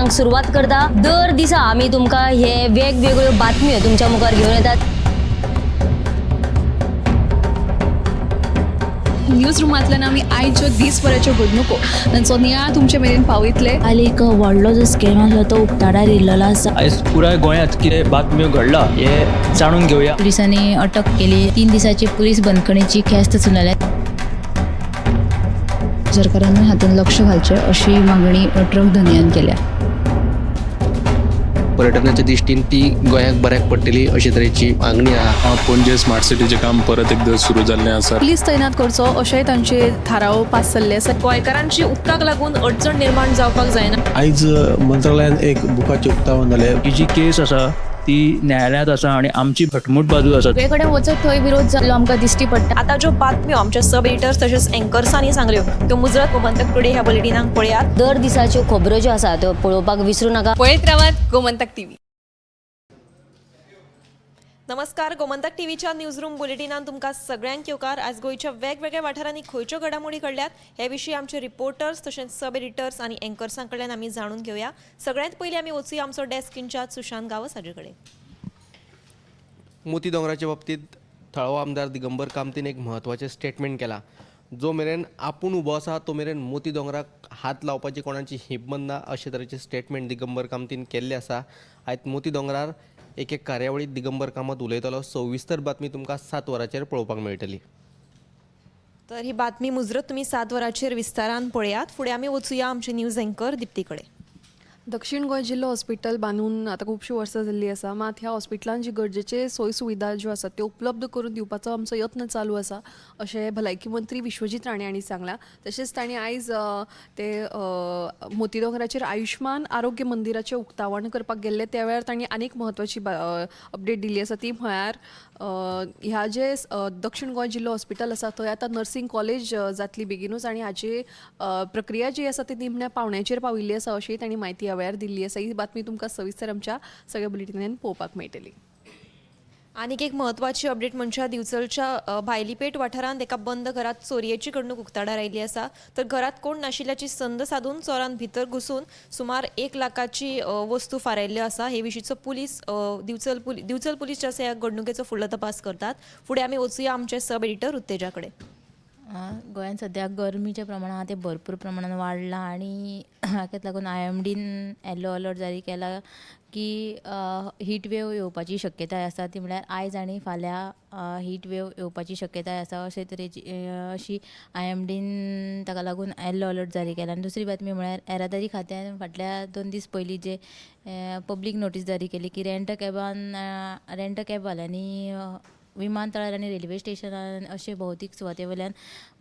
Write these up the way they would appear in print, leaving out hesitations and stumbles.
बातम्यांक सुरवात करता. दर दिसा आमी तुमकां हे वेगवेगळ्यो बातम्यो तुमच्या मुखार घेवन येतात. न्यूज रुमांतल्यान आमी आयच्यो दीसभराच्यो घडणुको तांचो नियाळ तुमचे मेरेन पावयतले. काल एक व्हडलो जो स्कॅम आसलो तो उक्ताडार येयल्लो आसा. आयज पुराय गोंयांत कितें बातम्यो घडला हें जाणून घेवया. पुलिसांनी अटक केली. 3 दिसाची पुलीस बंदखणीची ख्यास्त सुनायल्या. सरकारान हातूंत लक्ष घालचें अशी मागणी ट्रक धनयान केल्या. पर्यटनाच्या दृश्टीन ती गोंयाक बऱ्याक पडटली अशे तरेची मागणी आहा. पणजे स्मार्ट सिटीचें काम परत एकदां सुरू जाल्लें आसा. पुलीस तैनात करचो अशेंय तांचे थाराव पास जाल्ले आसा. गोंयकारांची उदकाक लागून अडचण निर्माण जावपाक जायना. आयज मंत्रालयान एक बुकाचें उक्तावण जालें. ही जी केस आसा ती न्यायालयांत आसा आनी आमची घटमूट बाजू आसा. सगळे कडेन वचत थंय विरोध जाल्लो आमकां दिश्टी पडटा. आतां ज्यो बातम्यो आमच्या सब एडिटर्स तशेंच एंकर्सांनी सांगल्यो त्यो मुजरत गोमंतक टुडे ह्या बुलेटिनाक पळयात. दर दिसाच्यो खबरो ज्यो आसा त्यो पळोवपाक विसरूं नाका. पळयत रावात गोमंतक टीव्ही. नमस्कार, गोमंतक टीव्हीच्या न्यूज रूम बुलेटिनान तुमकां सगळ्यांक येवकार. आज गोंयच्या वेगवेगळ्या वाठारांनी खंयच्यो घडामोडी घडल्यात हे विशीं आमचे रिपोर्टर्स तशेंच सब एडिटर्स आनी एंकर्सां कडल्यान आमी जाणून घेवया. सगळ्यांत पयलीं आमी वचुया आमचो डेस्क इन्चार्ज सुशांत गांवस हाजे कडेन. मोती दोंगराच्या बाबतींत थळावो आमदार दिगंबर कामतीन एक म्हत्वाचें स्टेटमेंट केलां. जो मेरेन आपूण उबो आसा तो मेरेन मोती दोंगराक हात लावपाची कोणाची हिंमत ना अशे तरेचें स्टेटमेंट दिगंबर कामतीन केल्लें आसा. आयज मोती दोंगरार एक एक कार्यावळीत दिगंबर कामत उलयतलो. सविस्तर बातमी तुमकां 7 वरांचेर पळोवपाक मेळटली. तर ही बातमी मुजरत तुमी 7 वरांचेर विस्तारान पळयात. फुडें आमी वचुया आमचे न्यूज एंकर दिप्ती कडेन. दक्षिण गोंय जिल्लो हॉस्पिटल बांदून आतां खुबशीं वर्सां जाल्लीं आसा, मात ह्या हॉस्पिटलान जी गरजेचे सोय सुविधा ज्यो आसात त्यो उपलब्ध करून दिवपाचो आमचो यत्न चालू आसा अशें भलायकी मंत्री विश्वजीत राणे हांणी सांगलां. तशेंच तांणी आयज ते मोती दोंगराचेर आयुश्मान आरोग्य मंदिराचें उक्तावण करपाक गेल्ले त्या वेळार तांणी आनीक म्हत्वाची अपडेट दिल्ली आसा. ती म्हळ्यार ह्या जे दक्षिण गोंय जिल्लो हॉस्पिटल आसा थंय आतां नर्सिंग कॉलेज जातली बेगिनूच आनी हाची प्रक्रिया जी आसा ती निमण्या पावण्याचेर पाविल्ली आसा अशी तांणी म्हायती ह्या वेळार दिल्ली आसा. ही बातमी तुमकां सविस्तर आमच्या सगळ्या बुलेटिनान पळोवपाक मेळटली. आनीक एक म्हत्वाची अपडेट म्हणजे दिवचलच्या भायलीपेठ वाठारांत एका बंद घरात चोरयेची घडणूक उक्ताडार आयिल्ली आसा. तर घरात कोण नाशिल्ल्याची संद सादून चोरान भितर घुसून सुमार 1 लाखाची वस्तू फारायल्ल्यो आसा. हे विशींचो पुलीस दिवचल पुलीस जे आसा ह्या घडणुकेचो फुडलो तपास करतात. फुडें आमी वचुया आमचे सब एडिटर उत्तेजा कडेन. गोंयांत सद्या गरमीचें प्रमाण आहा तें भरपूर प्रमाणान वाडलां आनी हाकाच लागून IMDन येल्लो अलर्ट जारी केला की हीट वेव येवपाची शक्यताय आसा. ती म्हळ्यार आयज आनी फाल्यां हीट वेव येवपाची शक्यताय आसा अशे तरेची अशी IMDन ताका लागून येल्लो अलर्ट जारी केला. आनी दुसरी बातमी म्हळ्यार येरादारी खात्यान फाटल्या 2 दीस पयलीं जे पब्लीक नोटीस जारी केली की रेंट कॅबवाल्यांनी विमानतळार आनी रेल्वे स्टेशनार अशे भौतीक सुवाते वयल्यान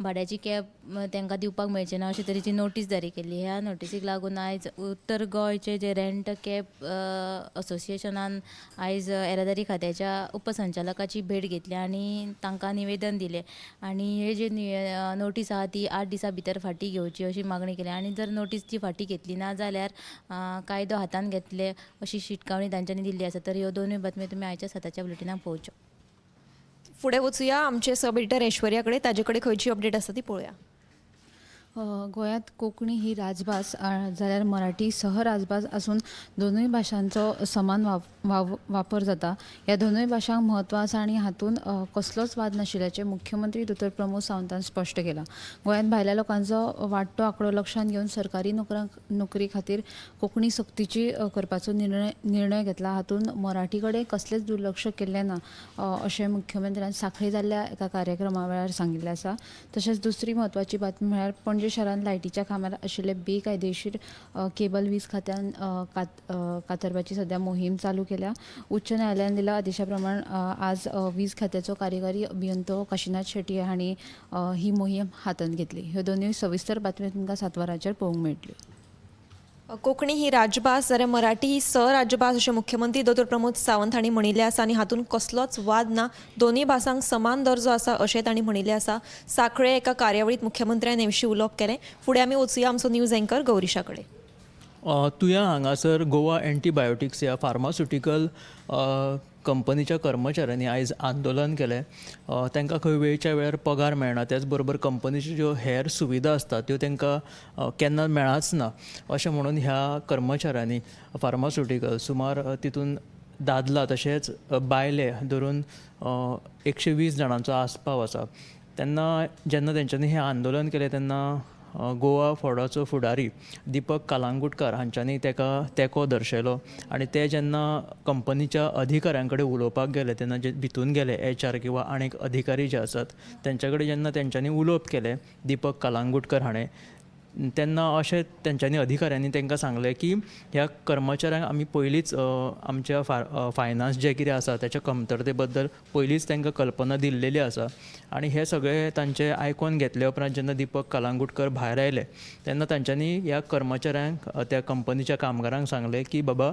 भाड्याची कॅब तांकां दिवपाक मेळचे ना अशे तरेची नोटीस जारी केल्ली. ह्या नोटीसीक लागून आयज उत्तर गोंयचे जे रेंट कॅब असोसिएशनान आयज येरादारी खात्याच्या उपसंचालकाची भेट घेतली आनी तांकां निवेदन दिलें आनी हे जे नोटीस आहा ती 8 दिसां भितर फाटीं घेवची अशी मागणी केली आनी जर नोटीस ती फाटीं घेतली ना जाल्यार कायदो हातान घेतले अशी शिटकावणी तांच्यांनी दिल्ली आसा. तर ह्यो दोनूय बातम्यो तुमी आयच्या 7च्या बुलेटिनाक पळोवच्यो. फुडें वचुया आमचे सब एडिटर ऐश्वर्या कडेन, ताजे कडेन खंयची अपडेट आसा ती पळोवया. गोंयांत कोंकणी ही राजभास जाल्यार मराठी सहराजभास आसून दोनूय भाशांचो समान वापर जाता. ह्या दोनूय भाशांक म्हत्व आसा आनी हातूंत कसलोच वाद नाशिल्ल्याचें मुख्यमंत्री दोतोर प्रमोद सावंतान स्पश्ट केलां. गोंयांत भायल्या लोकांचो वाडटो आंकडो लक्षांत घेवन सरकारी नोकरी खातीर कोंकणी सक्तीची करपाचो निर्णय घेतला. हातूंत मराठी कडेन कसलेंच दुर्लक्ष केल्लें ना अशें मुख्यमंत्र्यान सांखळी जाल्ल्या एका कार्यक्रमा वेळार सांगिल्लें आसा. तशेंच दुसरी म्हत्वाची बातमी म्हळ्यार पणजे शारांत लायटीच्या खांब्यार आशिल्ले बेकायदेशीर केबल वीज खात्यान कातरपाची सद्या मोहीम चालू केल्या. उच्च न्यायालयान दिल्या आदेशा प्रमाण आज वीज खात्याचो कार्यकारी अभियंतो काशीनाथ शेट्टी हांणी ही मोहीम हातांत घेतली. ह्यो दोनूय सविस्तर बातम्यो तुमकां 7 वरांचेर पळोवंक मेळटल्यो. कोंकणी ही राजभास जाल्यार मराठी ही सहराजभास अशें मुख्यमंत्री दोतोर प्रमोद सावंत हांणी म्हणिल्लें आसा आनी हातूंत कसलोच वाद ना, दोनूय भासांक समान दर्जो आसा अशें तांणी म्हणिल्लें आसा. सांखळे एका कार्यावळींत मुख्यमंत्र्यान हे विशीं उलोवप केलें. फुडें आमी वचुया आमचो न्यूज एंकर गौरीशा कडेन. तुया हांगासर गोवा एंटीबायोटिक्स ह्या फार्मास्युटिकल कंपनीच्या कर्मचाऱ्यांनी आयज आंदोलन केलें. तांकां खंय वेळच्या वेळार पगार मेळना, त्याच बरोबर कंपनीच्यो ज्यो हेर सुविधा आसता त्यो तांकां केन्ना मेळच ना अशें म्हणून ह्या कर्मचाऱ्यांनी फार्मास्युटिकल सुमार तितून दादला तशेंच बायले धरून 120 जाणांचो आस्पाव आसा. तेन्ना जेन्ना तेंच्यांनी हें आंदोलन केलें तेन्ना गोवा फॉर्वर्डाचो फुडारी दीपक कलांगुटकार हांच्यांनी तेका तेंको दर्शयलो आनी ते जेन्ना कंपनीच्या अधिकाऱ्यां कडेन उलोवपाक गेले तेन्ना जे भितून गेले एच आर किंवा आनीक अधिकारी जे आसात तेंच्या कडेन जेन्ना तेंच्यांनी उलोवप केलें दीपक कलांगुटकर हाणें, तेन्ना अशें तेंच्यांनी अधिकाऱ्यांनी तांकां सांगलें की ह्या कर्मचाऱ्यांक आमी पयलींच आमच्या फायनान्स जें कितें आसा तेच्या कमतरते बद्दल पयलींच तांकां कल्पना दिल्लेली आसा. आनी हें सगळें तांचें आयकोन घेतले उपरांत जेन्ना दीपक कलांगुटकर भायर आयले तेन्ना तांच्यांनी ह्या कर्मचाऱ्यांक त्या कंपनीच्या कामगारांक सांगलें की बाबा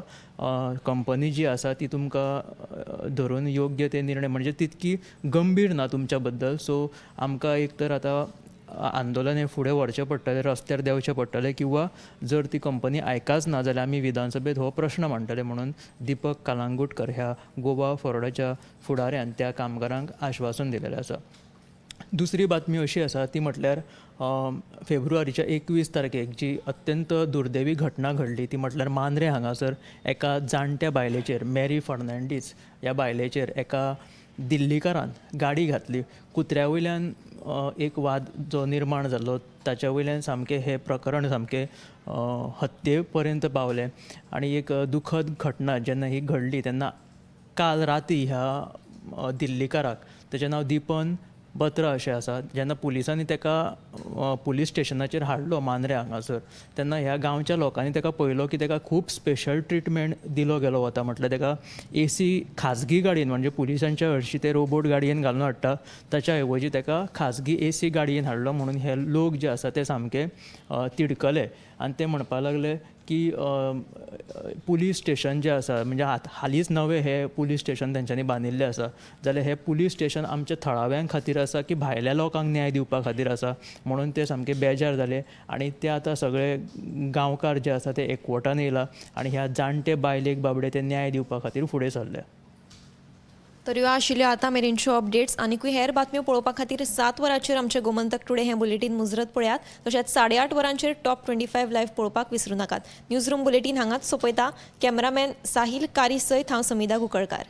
कंपनी जी आसा ती तुमकां धरून योग्य ते निर्णय म्हणजे तितकी गंभीर ना तुमच्या बद्दल, सो आमकां एक तर आतां आंदोलन हें फुडें व्हरचें पडटलें, रस्त्यार देंवचें पडटलें किंवा जर ती कंपनी आयकाच ना जाल्यार आमी विधानसभेंत हो प्रश्न मांडटले म्हणून दीपक कलांगुटकर ह्या गोवा फॉरवर्डाच्या फुडाऱ्यान त्या कामगारांक आश्वासन दिलेलें आसा. दुसरी बातमी अशी आसा ती म्हटल्यार फेब्रुवारीच्या 21 तारखेक जी अत्यंत दुर्दैवी घटना घडली ती म्हटल्यार मांद्रें हांगासर एका जाणट्या बायलेचेर, मॅरी फर्नांडीस ह्या बायलेचेर एका दिल्लीकारान गाडी घातली. कुत्र्या वयल्यान एक वाद जो निर्माण जाल्लो ताच्या वयल्यान सामकें हें प्रकरण सामकें हत्ये पर्यंत पावलें आनी एक दुखद घटना जेन्ना ही घडली तेन्ना काल राती ह्या दिल्लीकाराक, तेचें नांव दीपन बत्रा अशें आसा, जेन्ना पुलिसांनी तेका पुलीस स्टेशनाचेर हाडलो मांद्रें हांगासर तेन्ना ह्या गांवच्या लोकांनी तेका पळयलो की तेका खूब स्पेशल ट्रिटमेंट दिलो गेलो वता. म्हटल्यार तेका एसी खाजगी गाडयेन, म्हणजे पुलिसांच्या हरशीं ते रोबोट गाडयेन घालून हाडटा ताच्या ऐवजी तेका खाजगी एसी गाडयेन हाडलो म्हणून हे लोक जे आसा ते सामके तिडकले आनी ते म्हणपाक लागले की पुलीस स्टेशन जें आसा म्हणजे हालींच नवें हें पुलीस स्टेशन तेंच्यांनी बांदिल्लें आसा, जाल्यार हें पुलीस स्टेशन आमच्या थळाव्यां खातीर आसा की भायल्या लोकांक न्याय दिवपा खातीर आसा म्हणून ते सामके बेजार जाले आनी ते आतां सगळे गांवकार जे आसा ते एकवटान येयला आनी ह्या जाणटे बायलेक बाबडे ते न्याय दिवपा खातीर फुडें सरले. तर ह्यो आशिल्ल्यो आतां मेरेनच्यो अपडेट्स. आनीकूय हेर बातम्यो पळोवपा खातीर 7 वरांचेर आमचें गोमंतक टुडे हें बुलेटीन मुजरत पळयात. तशेंच 8:30 वरांचेर टॉप 25 लायव्ह पळोवपाक विसरूं नाकात. न्यूज रूम बुलेटीन हांगाच सोंपयता. कॅमेरामॅन साहिल कारी सयत हांव समिधा कुंकळकार.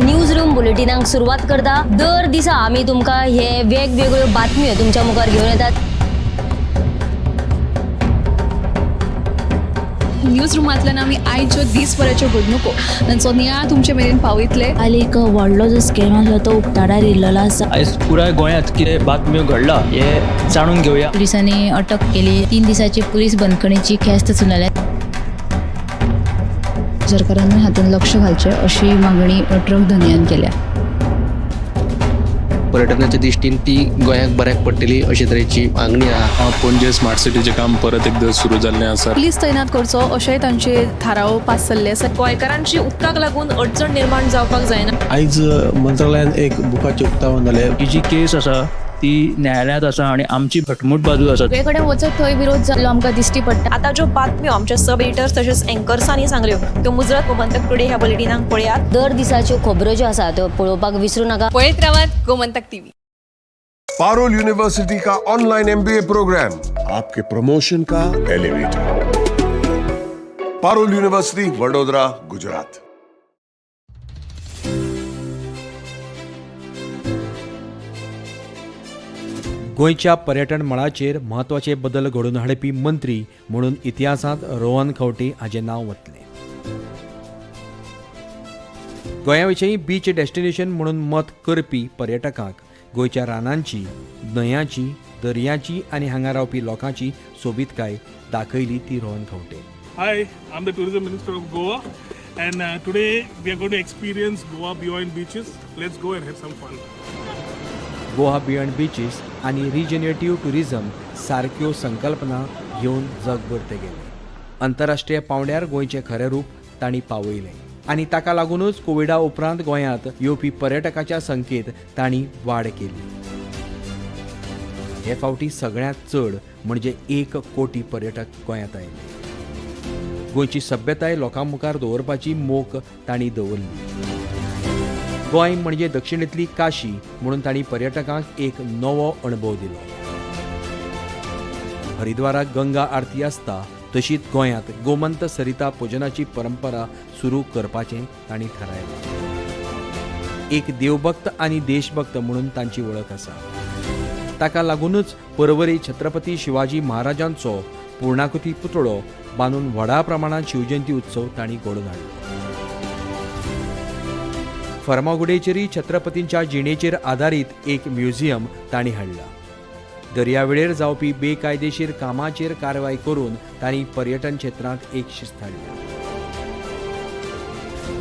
न्यूज रूम बुलेटिनाक सुरवात करता. दर दिसा आमी तुमकां हे वेगवेगळ्यो बातम्यो तुमच्या मुखार घेवन येतात. न्यूज रुमांतल्यान आमी आयच्यो दीसभराच्यो घडणुको तांचो नियाळ तुमचे मेरेन पावयतले. काल एक व्हडलो जो स्कॅम आसलो तो उक्ताडार येयल्लो आसा. आयज पुराय गोंयांत कितें बातम्यो घडला हें जाणून घेवया. पुलिसांनी अटक केली. 3 दिसाची पुलीस बंदखणीची ख्यास्त सुनायल्या. सरकारानूय हातूंत लक्ष घालचें अशी मागणी ट्रक धनयान केल्या. पर्यटनाच्या दृश्टीन ती गोंयाक बऱ्याक पडटली अशे तरेची मागणी आहा. पणजे स्मार्ट सिटीचें काम परत एकदां सुरू जाल्लें आसा. पुलीस तैनात करचो अशेंय तांचे थाराव पास जाल्ले आसा. गोंयकारांची उदकाक लागून अडचण निर्माण जावपाक जायना. आयज मंत्रालयान एक बुकाचें उक्तावण जालें. ही जी केस आसा ती न्यायालयांत आसा आनी आमची घटमूट बाजू आसा. सगळे कडेन वचत थंय विरोध जाल्लो आमकां दिश्टी पडटा. आतां ज्यो बातम्यो आमच्या सब एडिटर्स तशेंच एंकर्सांनी सांगल्यो त्यो मुजरत गोमंतक टुडे ह्या बुलेटिनाक पळयात. दर दिसाच्यो खबरो ज्यो आसा त्यो पळोवपाक विसरूं नाका. पळयत रावात गोमंतक टीव्ही. पारुल यूनिवर्सिटी का ऑनलाइन एमबीए प्रोग्राम आपके प्रमोशन का एलिवेटर. पारुल यूनिवर्सिटी, वडोदरा, गुजरात. गोंयच्या पर्यटन मळाचेर म्हत्वाचे बदल घडोवन हाडपी मंत्री म्हणून इतिहासांत रोहन खंवटे हाचें नांव वतलें. गोंया विशीं बीच डेस्टिनेशन म्हणून मत करपी पर्यटकांक गोंयच्या रानांची, न्हंयांची, दर्याची आनी हांगा रावपी लोकांची सोबीतकाय दाखयली ती Rohan Khaunte. Hi, I'm the Tourism Minister of Goa, and today we are going to experience Goa Beyond Beaches. Let's go and have some fun. Goa beyond beaches आनी रिजनरेटीव ट्युरिजम सारक्यो संकल्पना घेवन जगभर ते गेले. आंतरराष्ट्रीय पांवड्यार गोंयचें खरें रूप तांणी पावयलें आनी ताका लागुनूच कोविडा उपरांत गोंयांत येवपी पर्यटकाच्या संख्येंत तांणी वाड केली. हे फावटी सगळ्यांत चड म्हणजे 1 कोटी पर्यटक गोंयांत आयले. गोंयची सभ्यताय लोकां मुखार दवरपाची मोख तांणी दवरली. गोंय म्हणजे दक्षिणेंतली काशी म्हणून तांणी पर्यटकांक एक नवो अणभव दिलो. हरिद्वाराक गंगा आरती आसता तशीच गोंयांत गोमंत सरिता पुजनाची परंपरा सुरू करपाचें तांणी थारायलें. एक देवभक्त आनी देशभक्त म्हणून तांची वळख आसा. ताका लागूनच परवरी छत्रपती शिवाजी महाराजांचो पूर्णाकृती पुतळो बांदून व्हडा प्रमाणात शिवजयंती उत्सव तांणी घडोवन हाडलो. फर्मागुडेचेरय छत्रपतींच्या जिणेचेर आदारीत एक म्युझियम तांणी हाडला. दर्यावेळेर जावपी बेकायदेशीर कामाचेर कारवाय करून तांणी पर्यटन क्षेत्रांत एक शिस्त हाडल्या.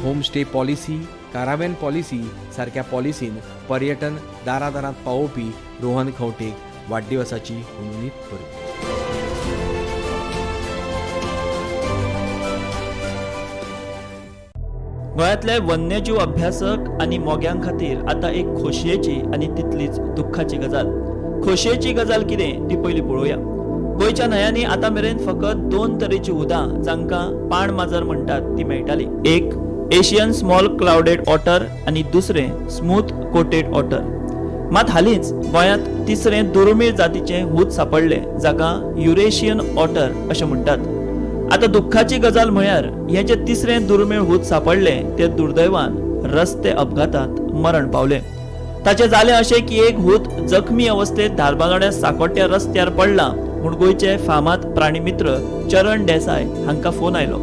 होमस्टे पॉलिसी, कारावेन पॉलिसी सारक्या पॉलिसीन पर्यटन दारादारांत पावोवपी रोहन खंवटेक वाडदिवसाची हुनहुनीत परबीं. गोंयांतले वन्यजीव अभ्यासक आनी मोग्यां खातीर आतां एक खोशयेची आनी तितलीच दुख्खाची गजाल. खोशयेची गजाल कितें ती पयलीं पळोवया. गोंयच्या न्हंयांनी आतां मेरेन फकत दोन तरेची उदां जांकां पाण माजर म्हणटात ती मेळटाली. एक एशियन स्मॉल क्लावडेड ऑटर आनी दुसरें स्मूथ कोटेड ऑटर. मात हालींच गोंयांत तिसरें दुर्मीळ जातीचें हूद सांपडलें जाका युरेशियन ऑटर अशें म्हणटात. आतां दुख्खाची गजाल म्हळ्यार हें जें तिसरें दुर्मीळ हूद सांपडलें तें दुर्दैवान रस्ते अपघातांत मरण पावलें. ताचें जालें अशें की एक हूद जखमी अवस्थेंत धारबांदोड्या साकोट्या रस्त्यार पडला म्हूण गोंयचे फामाद प्राणीमित्र चरण देसाय हांकां फोन आयलो.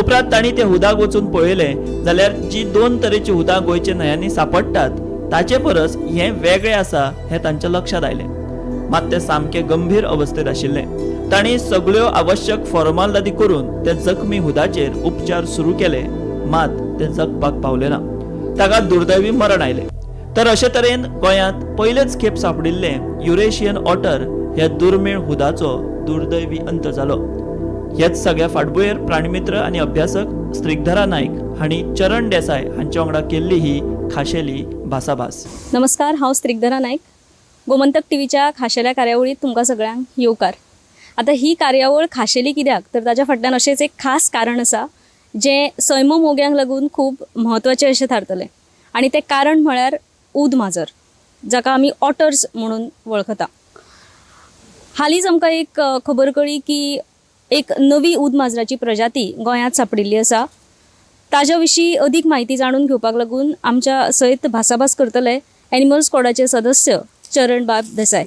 उपरांत तांणी ते हुदाक वचून पळयलें जाल्यार जी दोन तरेची हुदां गोंयच्या न्हंयांनी सांपडटात ताचे परस हें वेगळें आसा हें तांच्या लक्षांत आयलें. मात तें सामकें गंभीर अवस्थेंत आशिल्लें. तांणी सगळ्यो आवश्यक फॉर्मालदादी करून ते जखमी हुदाचेर उपचार सुरू केले, मात ते जगपाक पावले ना. ताका दुर्दैवी मरण आयलें. तर अशे तरेन गोंयांत पयलेच खेप सांपडिल्लें युरेशियन ऑटर ह्या दुर्मीळ हुदाचो दुर्दैवी अंत जालो. हेच सगळ्या फाटभुंयेर प्राणीमित्र आनी अभ्यासक स्त्रिग्धरा नायक हांणी चरण देसाय हांच्या वांगडा केल्ली ही खाशेली भासाभास. नमस्कार, हांव स्त्रिग्धरा नायक. गोमंतक टीव्हीच्या खाशेल्या कार्यावळीत तुमकां सगळ्यांक येवकार. आतां ही कार्यावळ खाशेली कित्याक तर ताच्या फाटल्यान अशेंच एक खास कारण आसा जें सैम मोग्यांक लागून खूब म्हत्वाचें अशें थारतलें आनी तें कारण म्हळ्यार ऊद माजर, जाका आमी ऑटर्स म्हणून वळखता. हालींच आमकां एक खबर कळ्ळी की एक नवी ऊद माजराची प्रजाती गोंयांत सांपडिल्ली आसा. ताज्या विशीं अदीक म्हायती जाणून घेवपाक लागून आमच्या सयत भासाभास करतले एनिमल स्क्वॉडाचे सदस्य चरणबाब देसाय.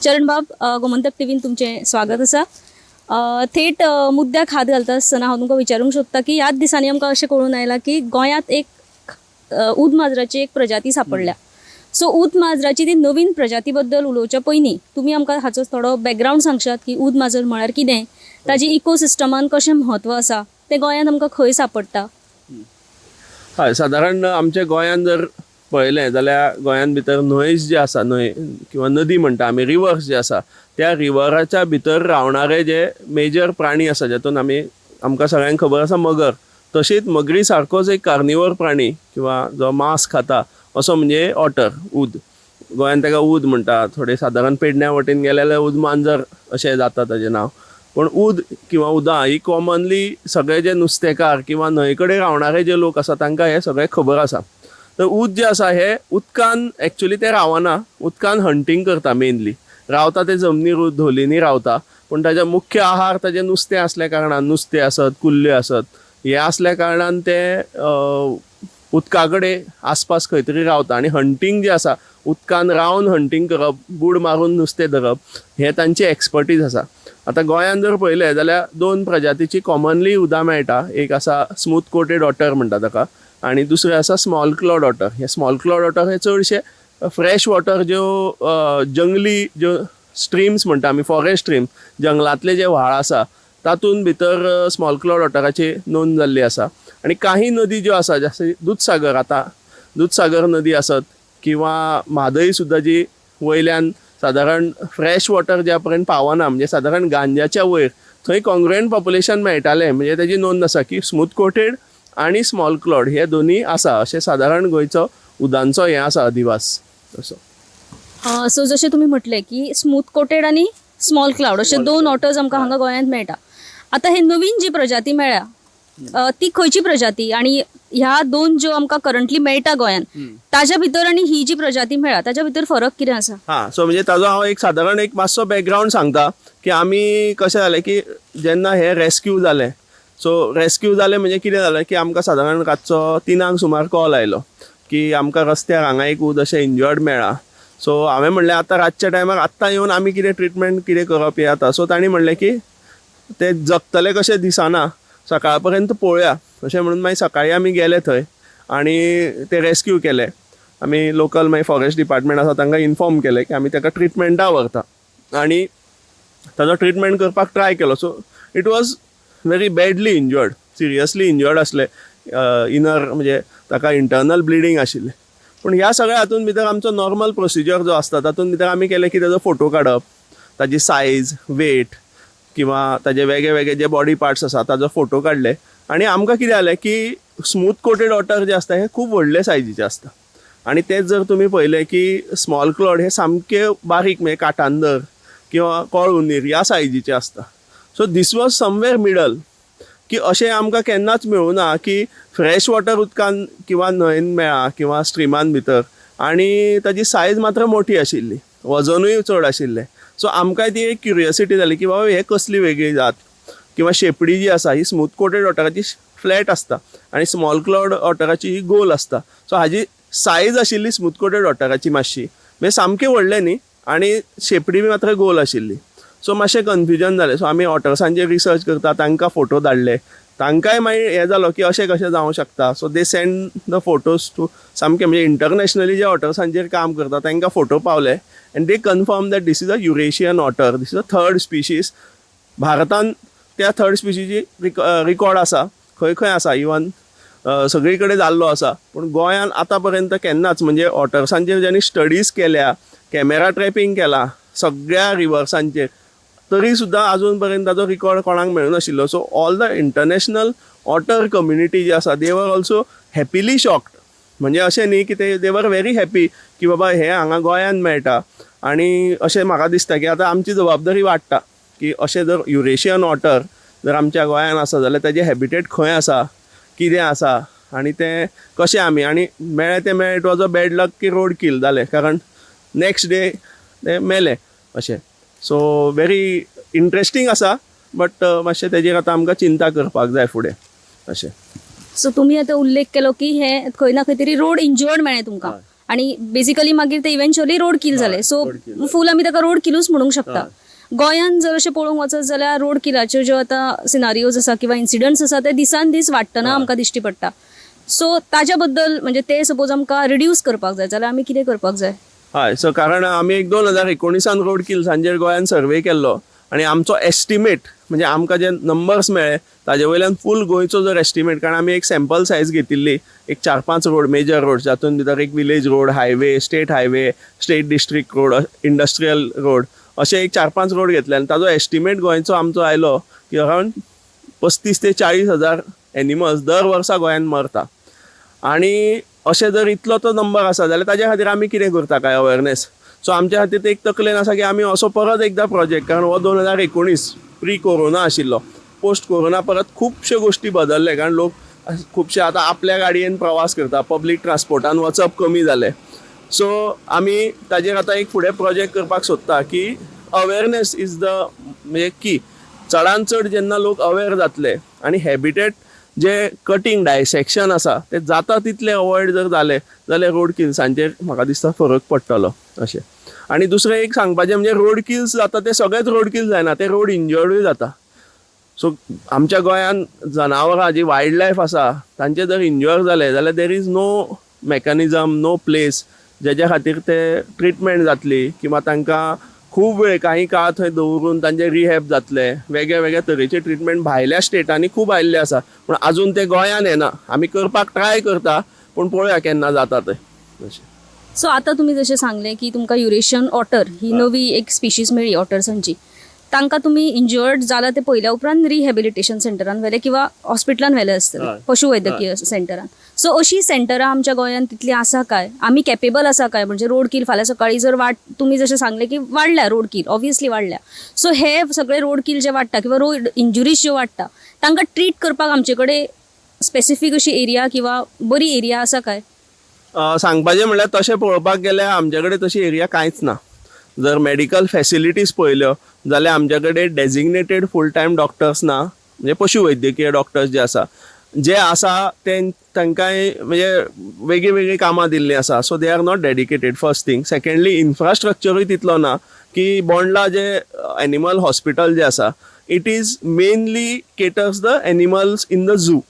चरणबाब, गोमंतक टीव्हीन तुमचें स्वागत आसा. थेट मुद्द्याक हात घालता आसतना हांव तुमकां विचारूंक सोदता की ह्याच दिसांनी आमकां अशें कळून आयलां की गोंयांत एक ऊद माजराची एक प्रजाती सांपडल्या. सो ऊद माजराची ती नवीन प्रजाती बद्दल उलोवच्या पयलीं तुमी आमकां हाचो थोडो बॅकग्रावंड सांगशात की ऊद माजर म्हळ्यार कितें, ताजी इकोसिस्टमान कशें म्हत्व आसा, तें गोंयांत आमकां खंय सांपडटा? हय, सादारण आमच्या गोंयांत जर पळयलें जाल्यार गोंयांत भितर न्हंय जे आसा, न्हंय किंवा नदी म्हणटा आमी, रिवर्स जे आसा त्या रिवराच्या भितर रावणारे जे मेजर प्राणी आसा जातून आमी आमकां सगळ्यांक खबर आसा मगर. तशीच मगरी सारकोच एक कार्निवर प्राणी किंवा जो मांस खाता असो म्हणजे ऑटर, ऊद. गोंयांत ताका ऊद म्हणटा, थोडे सादारण पेडण्या वटेन गेले जाल्यार ऊद मांजर अशें जाता ताजें नांव. पूण ऊद किंवा उदां ही कॉमनली सगळे जे नुस्तेकार किंवा न्हंय कडेन रावणारे जे लोक आसा तांकां हें सगळें खबर आसा. तर ऊद जे आसा हे उदकान एक्चुली ते रावना, उदकान हंटींग करता मेनली. रावता ते जमनीर धोलींनी रावता, पूण ताजे मुख्य आहार ताजें नुस्तें आसल्या कारणान, नुस्तें आसत, कुल्ल्यो आसत, हे आसल्या कारणान ते उदका कडेन आसपास खंय तरी रावता. आनी हंटींग जें आसा उदकान रावन हंटींग करप, बूड मारून नुस्तें धरप, हें तांची एक्सपर्टीज आसा. आतां गोंयांत जर पळयलें जाल्यार दोन प्रजातीची कॉमनली उदां मेळटा. एक आसा स्मूथ कोटेड ऑटर म्हणटा ताका आनी दुसरें आसा स्मॉल क्लॉड ऑटर. हे स्मॉल क्लॉड ऑटर हे चडशे फ्रेश वॉटर ज्यो जंगली ज्यो स्ट्रीम्स म्हणटा आमी, फॉरेस्ट स्ट्रीम, जंगलांतले जे व्हाळ आसा तातूंत भितर स्मॉल क्लॉड ऑटराची नोंद जाल्ली आसा. आनी काही नदी ज्यो आसा जशें दुदसागर, आतां दुदसागर नदी आसत किंवा म्हादय सुद्दां जी वयल्यान सादारण फ्रेश वॉटर ज्या पर्यंत पावना, म्हणजे सादारण गांज्याच्या वयर थंय कॉंग्रुएंट पॉप्युलेशन मेळटालें, म्हणजे तेजी नोंद आसा की स्मूथ कोटेड आनी स्मॉल क्लॉड हे दोनूय आसा. अशें सादारण गोंयचो उदांचो हें आसा अधिवास असो. सो जशें तुमी म्हटलें की स्मूथ कोटेड आनी स्मॉल क्लावड अशे दोन ऑटर्स आमकां हांगा गोंयांत मेळटा. आतां हे नवीन जी प्रजाती मेळ्ळ्या ती खंयची प्रजाती आनी ह्या दोन ज्यो आमकां करंटली मेळटा गोंयान ताज्या भितर आनी ही जी प्रजाती मेळ्ळा ताज्या भितर फरक कितें आसा? हां, सो म्हणजे ताजो हांव एक सादारण एक मातसो बॅकग्रावंड सांगता की आमी कशें जालें की जेन्ना हे रेस्क्यू जालें, सो रेस्क्यू जालें म्हणजे कितें जालें की आमकां सादारण रातचो 3 सुमार कॉल आयलो की आमकां रस्त्यार हांगा एक उद अशें इंजर्ड मेळ्ळा. सो हांवें म्हणलें आतां रातच्या टायमार आत्तां येवन आमी कितें ट्रिटमेंट कितें करप हें आतां. सो तांणी म्हणलें की ते जगतले कशें दिसना, सकाळ पर्यंत पळोवया अशें म्हणून मागीर सकाळी आमी गेले थंय आनी ते रेस्क्यू केले. आमी लोकल मागीर फॉरेस्ट डिपार्टमेंट आसा तांकां इन्फॉर्म केलें की आमी ताका ट्रिटमेंटा व्हरता आनी ताजो ट्रिटमेंट करपाक ट्राय केलो. So it was very badly injured, seriously injured आसलें, इनर म्हणजे ताका इंटरनल ब्लिडींग आशिल्लें. पूण ह्या सगळ्या हातून भितर आमचो नॉर्मल प्रोसिजर जो आसता तातूंत भितर आमी केलें की ताजो फोटो काडप, ताजी सायज, वेट किंवा ताजे वेगळे वेगळे जे बॉडी पार्ट्स आसा ताजो फोटो काडले. आनी आमकां कितें जालें की स्मूथ कोटेड ऑटर जे आसता हे खूब व्हडले सायजीचे आसता आनी तेच जर तुमी पळयलें की स्मॉल क्लॉड हे सामके बारीक म्हणजे काटांदर किंवा कोळ उंदीर ह्या सायजीचे आसता. So this was somewhere middle की अशें आमकां केन्नाच मेळूं ना की फ्रेश वॉटर उदकान किंवा न्हंयेन मेळ्ळा किंवा स्ट्रिमान भितर आनी ताजी सायज मात्र मोठी आशिल्ली, वजनूय चड आशिल्लें. सो आमकांय ती एक क्युरियोसिटी जाली की बाबा हे कसली वेगळी जात किंवा शेपडी जी आसा ही स्मूथ कोटेड ऑटराची फ्लॅट आसता आनी स्मॉल क्लॉड ऑटराची ही गोल आसता. सो हाजी सायज आशिल्ली स्मूथ कोटेड ऑटराची मातशी म्हणजे सामकें व्हडलें न्ही आनी शेपडी मात्र गोल आशिल्ली. सो मातशें कन्फ्युजन जालें. सो आमी ऑटर्सांचेर रिसर्च करता तांकां फोटो धाडले, तांकांय मागीर हें जालो की अशें कशें जावंक शकता. So they send the photos to सामकें म्हणजे इंटरनॅशनली जे ऑटर्सांचेर काम करता तांकां फोटो पावले and they confirm that this is a Eurasian otter, this is a third species. भारतान त्या थर्ड स्पिशीची रिकॉर्ड आसा, खंय खंय आसा, इवन सगळी कडेन जाल्लो आसा. पूण गोंयान आतां पर्यंत केन्नाच म्हणजे ऑटर्सांचेर ज्यांनी स्टडीज केल्या, कॅमेरा ट्रॅपिंग केला सगळ्या रिवर्सांचेर, तरी सुद्दां आजून पर्यंत ताजो रिकॉर्ड कोणाक मेळूं नाशिल्लो. So all the international otter community जी आसा they were also happily shocked. म्हणजे अशें न्ही की ते दे वर व्हेरी हॅपी की बाबा हें हांगा गोंयांत मेळटा. आनी अशें म्हाका दिसता की आतां आमची जबाबदारी वाडटा की अशें जर युरेशियन ऑटर जर आमच्या गोंयांत आसा जाल्यार ताजें हॅबिटेट खंय आसा, कितें आसा आनी तें कशें आमी आनी मेळ्ळें तें मेळ्ळें. It was a bad luck की रोड किल जालें कारण नॅक्स्ट डे तें मेलें अशें. सो व्हेरी इंट्रस्टींग आसा बट मातशें तेजेर आतां आमकां चिंता करपाक जाय फुडें अशें. सो तुमी आतां उल्लेख केलो की हें खंय ना खंय तरी रोड इंजर्ड मेळ्ळें तुमकां आनी बेसिकली मागीर ते इव्हेंच्युअली रोड किल जालें. सो फूल आमी ताका रोड किलूच म्हणूंक शकता. गोंयांत जर अशें पळोवंक वचत जाल्यार रोड किलाच्यो ज्यो आतां सिनारियोज आसा किंवा इन्सिडंट्स आसा ते दिसान दीस वाडटना आमकां दिश्टी पडटा. सो ताज्या बद्दल म्हणजे ते सपोज आमकां रिड्यूस करपाक जाय जाल्यार आमी कितें करपाक जाय? हय, सो कारण आमी एक 2019 रोड किल्सांचेर गोंयान सर्वे केल्लो आनी आमचो एस्टिमेट म्हणजे आमकां जे नंबर्स मेळ्ळे ताजे वयल्यान फूल गोंयचो जर एस्टिमेट, कारण आमी एक सॅम्पल सायज घेतिल्ली एक 4-5 रोड मेजर रोड जातून भितर एक village road, highway, state highway, state district road, industrial road अशे एक 4-5 रोड घेतले आनी ताजो एस्टिमेट गोंयचो आमचो आयलो की अरावंड 35 ते 40 हजार एनिमल्स दर वर्सा गोंयान मरता. आनी अशें जर इतलो तो नंबर आसा जाल्यार ताज्या खातीर आमी कितें करता काय अवेरनेस. सो आमच्या खातीर ते एक तकलेन आसा की आमी असो परत एकदां प्रोजेक्ट, कारण हो 2019 प्री कोरोना आशिल्लो, पोस्ट कोरोना परत खुबश्यो गोश्टी बदल्ले कारण लोक खुबशे आतां आपल्या गाडयेन प्रवास करता, पब्लीक ट्रान्सपोर्टान वचप कमी जालें. सो आमी ताजेर आतां एक फुडें प्रोजेक्ट करपाक सोदता की अवेरनेस is the म्हणजे की चडान चड जेन्ना लोक अवेर जातले आनी हॅबिटेट जे कटींग डायसेक्शन आसा ते जाता तितले अवॉयड जर जाले जाल्यार रोड किल्सांचेर म्हाका दिसता फरक पडटलो अशें. आनी दुसरें एक सांगपाचें म्हणजे रोड किल्स जाता ते सगळेच रोड किल्स जायना, ते रोड इंजर्डूय जाता. सो आमच्या गोंयांत जनावरां जी वायल्ड लायफ आसा तांचे जर इंजर जाले जाल्यार there is no mechanism, no place जेज्या खातीर ते ट्रिटमेंट जातली किंवा तांकां खूब वेळ काही काळ थंय दवरून तांचे रिहॅब जातले. वेगळे वेगळे तरेचे ट्रिटमेंट भायल्या स्टेटांनी खूब आयिल्ले आसा पूण आजून ते गोंयान येना. आमी करपाक ट्राय करता पूण पळोवया केन्ना जाता ते अशें. सो आतां तुमी जशें सांगलें की तुमकां युरेशियन ऑटर ही नवी एक स्पिशीज मेळ्ळी ऑटर्सांची, तांकां तुमी इंजर्ड जाला ते पळयल्या उपरांत रिहॅबिलिटेशन सेंटरान व्हेले किंवा हॉस्पिटलान व्हेले आसतले, पशुवैद्यकीय सेंटरान. सो अशीं सेंटरां आमच्या गोंयांत तितलीं आसा काय? आमी कॅपेबल आसा काय? म्हणजे रोड किल फाल्यां सकाळीं जर वाड, तुमी जशें सांगलें की वाडल्या रोड किल, ऑब्वियसली वाडल्या. सो हे सगळे रोड किल जे वाडटा किंवा रोड इंजुरीज ज्यो वाडटा, तांकां ट्रीट करपाक आमचे कडेन स्पेसिफीक अशी एरिया किंवा बरी एरिया आसा काय? सांगपाचें म्हणल्यार तशें पळोवपाक गेल्यार आमचे कडेन तशी एरिया कांयच ना. जर मेडिकल फॅसिलिटीज पळयल्यो जाल्यार आमचे कडेन डेजिग्नेटेड फूल टायम डॉक्टर्स ना, म्हणजे पशुवैद्यकीय डॉक्टर्स जे आसा, जे आसा ते तांकांय म्हणजे वेगळीं वेगळीं कामां दिल्लीं आसा. So they are not dedicated, first thing. Secondly, इन्फ्रास्ट्रक्चरूय तितलो ना की बोंडला जे एनिमल हॉस्पिटल जे आसा, it is mainly caters the animals in the zoo.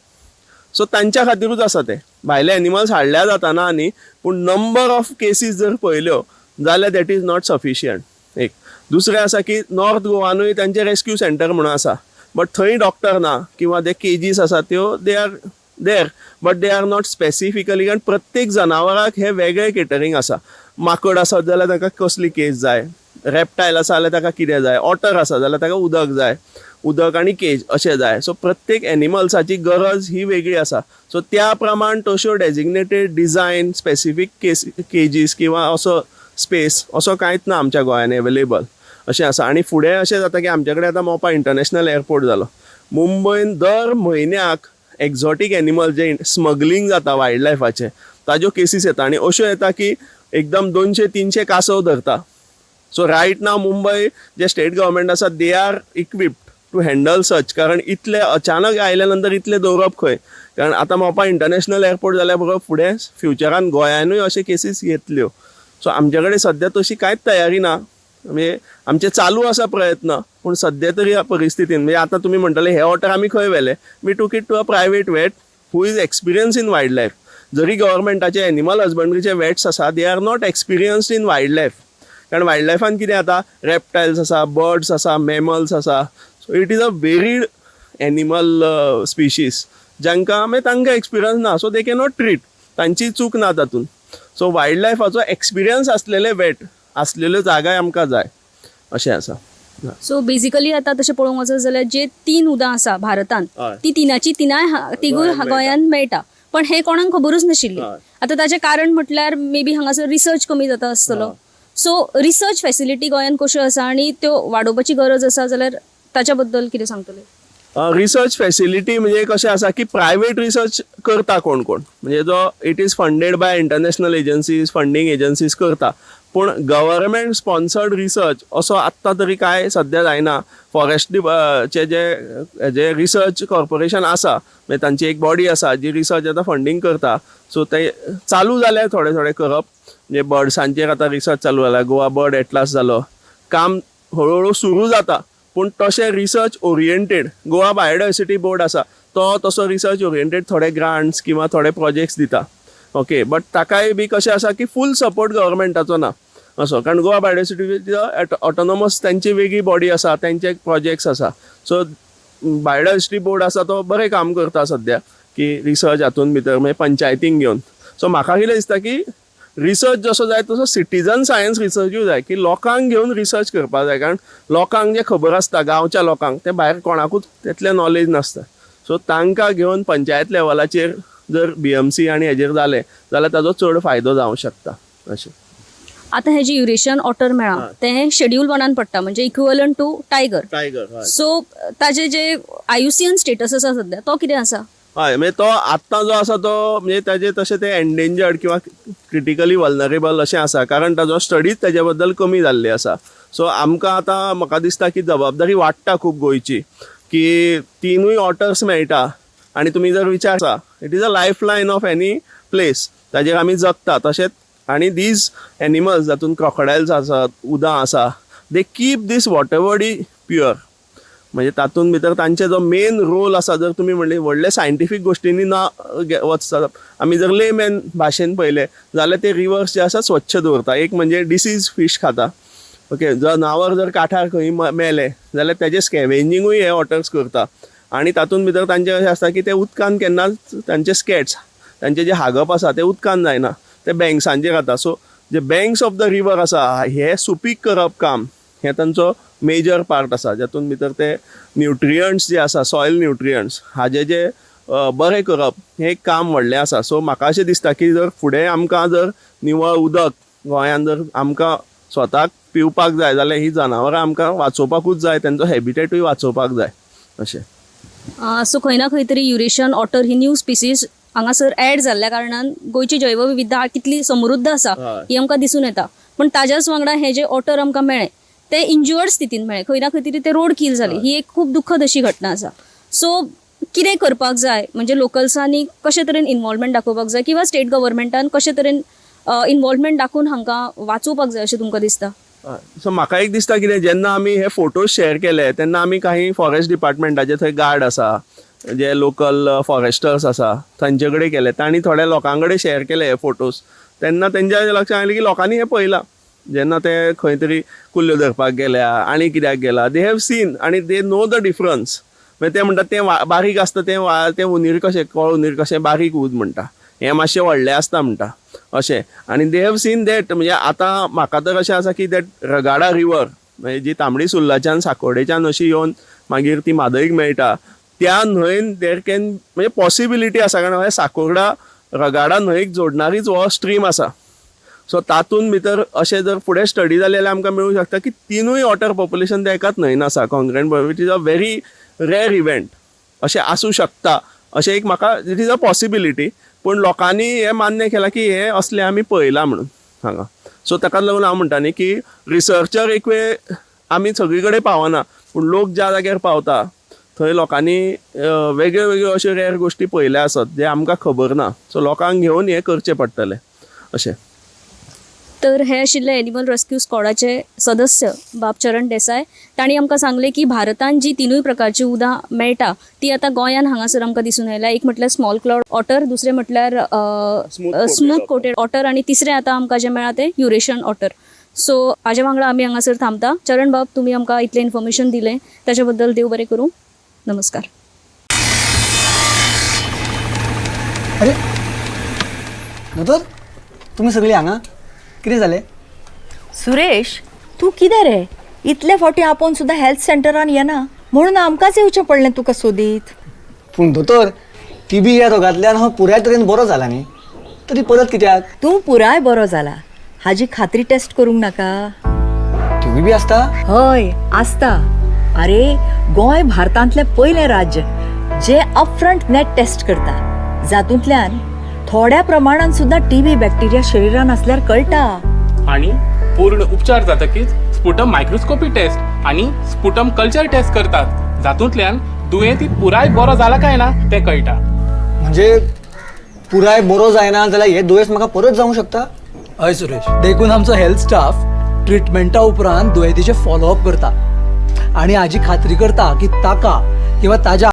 So तांच्या खातीरूच आसा तें. भायले एनिमल्स हाडल्या जाताना न्ही, पूण नंबर ऑफ केसीस जर पळयल्यो जाल्यार that is not sufficient. एक दुसरें आसा की नॉर्थ गोवानूय तांचें रेस्क्यू सेंटर म्हणून आसा, बट थंय डॉक्टर ना किंवा ते केजीस आसा त्यो they are there but they are not specifically, कारण प्रत्येक जनावराक हे वेगळें केटरींग आसा. माकड आसत जाल्यार ताका कसली केज जाय, रेप्टायल आसा जाल्यार ताका कितें जाय, ऑटर आसा जाल्यार ताका उदक जाय, उदक आनी केज अशें जाय. सो प्रत्येक एनिमल्साची गरज ही वेगळी आसा. सो त्या प्रमाण तश्यो डेजिग्नेटेड डिजायन स्पेसिफीक केजीस किंवा असो स्पेस असो कांयच ना आमच्या गोंयान एवेलेबल अशें आसा. आनी फुडें अशें जाता की आमचे कडेन आतां मोपा इंटरनॅशनल एअरपोर्ट जालो, मुंबयन दर म्हयन्याक एक्झॉटीक एनिमल जे स्मगलींग जाता वायल्ड लायफाचें ताज्यो केसीस येता आनी अश्यो येता की एकदम 200-300 कासव धरता. सो रायट नाव मुंबय जे स्टेट गव्हर्मेंट आसा they are equipped to handle such, कारण इतले अचानक आयल्या नंतर इतले दवरप खंय, कारण आतां मोपा इंटरनॅशनल एअरपोर्ट जाल्या बरोबर फुडें फ्युचरान गोंयानूय अशे केसीस येतल्यो. सो आमचे कडेन सद्या तशी कांयच तयारी ना, म्हणजे आमचे चालू आसा प्रयत्न, पूण सद्या तरी ह्या परिस्थितीन म्हणजे आतां तुमी म्हणटले हे ऑटर आमी खंय व्हेले, we took it to a private vet who is experienced in wild life. जरी गव्हर्मेंटाचे एनिमल हजबंड्रीचे वेट्स आसा, they are not experienced in wild life, कारण वायल्ड लायफान कितें जाता, रेप्टायल्स आसा, बर्ड्स आसा, मॅमल्स आसा. So it is a varied animal species जांकां मागीर तांकां एक्सपिरियन्स ना, सो they cannot treat, तांची चूक ना तातूंत. सो वायल्ड लायफाचो एक्सपिरियन्स आसलेले वेट आसलेल्यो जागाय आमकां जाय अशें आसा. सो बेजिकली आतां तशें पळोवंक वचत जाल्यार जे तीन उदां आसा भारतांत, ती तिनाची तिनाय तिगूय गोंयांत मेळटा, पण हें कोणाक खबरूच नाशिल्ली. आतां ताचें कारण म्हटल्यार मे बी हांगासर रिसर्च कमी जाता आसतलो. सो रिसर्च फॅसिलिटी गोंयांत कश्यो आसा आनी त्यो वाडोवपाची गरज आसा जाल्यार ताच्या बद्दल कितें सांगतले? रिसर्च फॅसिलिटी म्हणजे कशें आसा की प्रायवेट रिसर्च करता कोण कोण, म्हणजे जो it is funded by international agencies, funding agencies करता, पूण गव्हर्मेंट स्पॉन्सर्ड रिसर्च असो आत्तां तरी कांय सद्या जायना. फॉरेस्ट चे जे जे रिसर्च कॉर्पोरेशन आसा, म्हणजे तांची एक बॉडी आसा जी रिसर्च आतां फंडींग करता. सो ते चालू जाले थोडे थोडे करप, म्हणजे बर्ड्सांचेर आतां रिसर्च चालू जाला, गोवा बर्ड एटलास जालो, काम हळू हळू सुरू जाता, पूण तशें research oriented Goa biodiversity board आसा तो तसो रिसर्च ओरिएंटेड थोडे ग्रांट्स किंवा थोडे प्रोजेक्ट्स दिता, ओके, बट ताकाय बी कशें आसा की फूल सपोर्ट गव्हर्मेंटाचो ना असो, कारण गोवा बायोडायवर्सिटी ऑटोनॉमस तांची वेगळी बॉडी आसा, तांचे प्रोजेक्ट्स आसा. सो बायोडायवर्सिटी बोर्ड आसा तो बरें काम करता सद्या की रिसर्च हातून भितर मागीर पंचायतींक घेवन. सो म्हाका कितें दिसता की रिसर्च जसो जाय तसो सिटीजन सायन्स रिसर्चूय जाय, की लोकांक घेवन रिसर्च करपाक जाय, कारण लोकांक जें खबर आसता गांवच्या लोकांक तें भायर कोणाकूच तितलें नॉलेज नासता. सो तांकां घेवन पंचायत लेवलाचेर जर बीएमसी आनी हेजेर जालें जाल्यार ताजो चड फायदो जावंक शकता अशें. आतां हें जें युरेशियन ऑटर मेळ्ळां तें शेड्यूल वनान पडटा, म्हणजे equivalent to tiger. Tiger. So ताजे जे आयुसीएन स्टेटस आसा सद्या तो कितें आसा? हय, म्हणजे तो आत्तां जो आसा तो म्हणजे ताजे तशें ते एन्डेंजर्ड किंवा क्रिटिकली वल्नरेबल अशें आसा, कारण ताजो स्टडीज ताजे बद्दल कमी जाल्ली आसा. सो आमकां आतां म्हाका दिसता की जबाबदारी वाडटा खूब गोंयची की तिनूय ऑटर्स मेळटा आनी तुमी जर विचार it is a life line of any place, ताजेर आमी जगता. तशेंच आनी these animals जातून क्रोकोडायल्स आसात, उदां आसा, they keep this water body pure, म्हणजे तातूंत भितर तांचे जो मेन रोल आसा, जर तुमी म्हणले व्हडले सायंटिफीक गोश्टींनी ना वचता, आमी जर लेमॅन भाशेन पळयलें जाल्यार ते रिवर्स जे आसा स्वच्छ दवरता. एक म्हणजे डिसीज फीश खाता, ओके, जनावर जर काठार खंय मेलें जाल्यार तेजें स्कॅवेंजिंगूय हे ऑटर्स करता. आनी तातूंत भितर तांचें अशें आसता की ते उदकान केन्नाच तांचे स्कॅट्स, तांचें जें हागप आसा तें उदकान जायना, ते बँक्सांचेर जाता. So J banks of the river आसा हे सुपीक करप काम हें तांचो मेजर पार्ट आसा, जातून भितर ते न्युट्रियंट्स जे आसा, सॉयल न्युट्रियंट्स हाजे जे बरें करप हें एक काम व्हडलें आसा. सो म्हाका अशें दिसता की जर फुडें आमकां जर निवळ उदक गोंयांत जर आमकां स्वताक पिवपाक जाय जाल्यार ही जनावरां आमकां वाचोवपाकूच जाय, तेंचो हॅबिटेटूय वाचोवपाक जाय अशें. सो खंय ना खंय तरी युरेशियन ऑटर ही न्यू स्पिसीज हांगासर एड जाल्ल्या कारणान गोंयची जैवविविधता कितली समृद्ध आसा ही आमकां दिसून येता. पूण ताज्याच वांगडा हे जे ऑटर आमकां मेळ्ळे ते इंज्युअर्ड स्थितीन मेळ्ळे, खंय ना खंय तरी ते रोड किल जाले, ही एक खूब दुख्खद अशी घटना आसा. सो कितें करपाक जाय, म्हणजे लोकल्सांनी कशे तरेन इन्वॉल्वमेंट दाखोवपाक जाय किंवा स्टेट गव्हर्मेंटान कशे तरेन इन्वॉल्वमेंट दाखोवन हांकां वाचोवपाक जाय अशें तुमकां दिसता? सो म्हाका एक दिसता कितें, जेन्ना आमी हे फोटोज शेअर केले तेन्ना आमी काही फॉरेस्ट डिपार्टमेंटाचे थंय गार्ड आसा, जे लोकल फॉरेस्टर्स आसा तांचे कडेन केले, तांणी थोड्या लोकां कडेन शेअर केले हे फोटोज. तेन्ना तेंच्या लक्षांत आयलें की लोकांनी हें पळयलां, जेन्ना ते खंय तरी कुल्ल्यो धरपाक गेल्या आनी कित्याक गेला, they have seen आनी they know the difference. मागीर ते म्हणटात तें बारीक आसता, तें तें हुनीर कशें, कळ हुनीर कशें बारीक ऊद म्हणटा, हें मातशें व्हडलें आसता म्हणटा अशें. आनी they have seen that. म्हणजे आतां म्हाका तर अशें आसा की that Ragada river, म्हणजे जी तांबडी सुर्लाच्यान साकोर्डेच्यान अशी येवन मागीर ती म्हादयक मेळटा, त्या न्हंयन there can म्हणजे पॉसिबिलिटी आसा, कारण हे साकोर्डा रगाडा न्हंयक जोडणारीच हो स्ट्रीम आसा. सो तातूंत भितर अशें जर फुडें स्टडी जाली जाल्यार आमकां मेळूंक शकता की तिनूय ऑटर पॉप्युलेशन ते एकाच न्हंयन आसा congruent, which is a very rare event अशें आसूं शकता, अशें एक म्हाका it is a possibility. पूण लोकांनी हें मान्य केलां की हें असलें आमी पळयलां म्हणून हांगा. सो ताका लागून हांव म्हणटा न्ही की रिसर्चर एक वेळ आमी सगळी कडेन पावना, पूण लोक ज्या जाग्यार पावता थंय लोकांनी वेगळ्यो वेगळ्यो अश्यो रेर गोश्टी पळयल्या आसत जे आमकां खबर ना. सो लोकांक घेवन हें करचें पडटलें अशें. तर हे आशिल्ले एनिमल रेस्क्यू स्कॉडाचे सदस्य बाब चरण देसाय. तांणी आमकां सांगलें की भारतान जी तिनूय प्रकारची उदां मेळटा ती आतां गोंयान हांगासर आमकां दिसून आयल्या. एक म्हटल्यार स्मॉल क्लाउड ऑटर, दुसरें म्हटल्यार स्मूथ कोटेड ऑटर, आनी तिसरें आतां आमकां जें मेळ्ळां तें युरेशियन ऑटर. सो हाजे वांगडा आमी हांगासर थांबता. चरण बाब, तुमी आमकां इतलें इन्फॉर्मेशन दिलें ताचे बद्दल देव बरें करूं. नमस्कार. अरे दोतोर, तुमी सगळीं हांगा कितें जालें? सुरेश, तूं कितें रे इतले फावटी आपोवन सुद्दां हेल्थ सेंटरान येना म्हणून आमकांच येवचें पडलें तुका सोदीत. पूण दोतोर, टीबी ह्या रोगांतल्यान हांव पुराय तरेन बरो जाला न्ही, तरी परत कित्याक? तूं पुराय बरो जाला हाजी खात्री टेस्ट करूंक नाका? टीबी बी आसता? हय आसता. अरे गोंय भारतांतलें पयलें राज्य जें अपफ्रंट नेट टेस्ट करता, जातूंतल्यान थोड्या प्रमाणान सुद्दां टीबी बॅक्टेरिया शरिरान आसल्यार कळटा. आनी पूर्ण उपचार जातकीच स्पुटम मायक्रोस्कोपी टेस्ट आनी स्पुटम कल्चर टेस्ट करतात, जातूंतल्यान दुयेंती पुराय बरो जाला काय ना तें कळटा. म्हणजे पुराय बरो जायना जाल्यार हें दुयेंस म्हाका परत जावंक शकता? हय सुरेश, देखून आमचो हेल्थ स्टाफ ट्रिटमेंटा उपरांत दुयेंतीचें फॉलोअप करता आनी हाजी खात्री करता की ताका किंवा ताज्या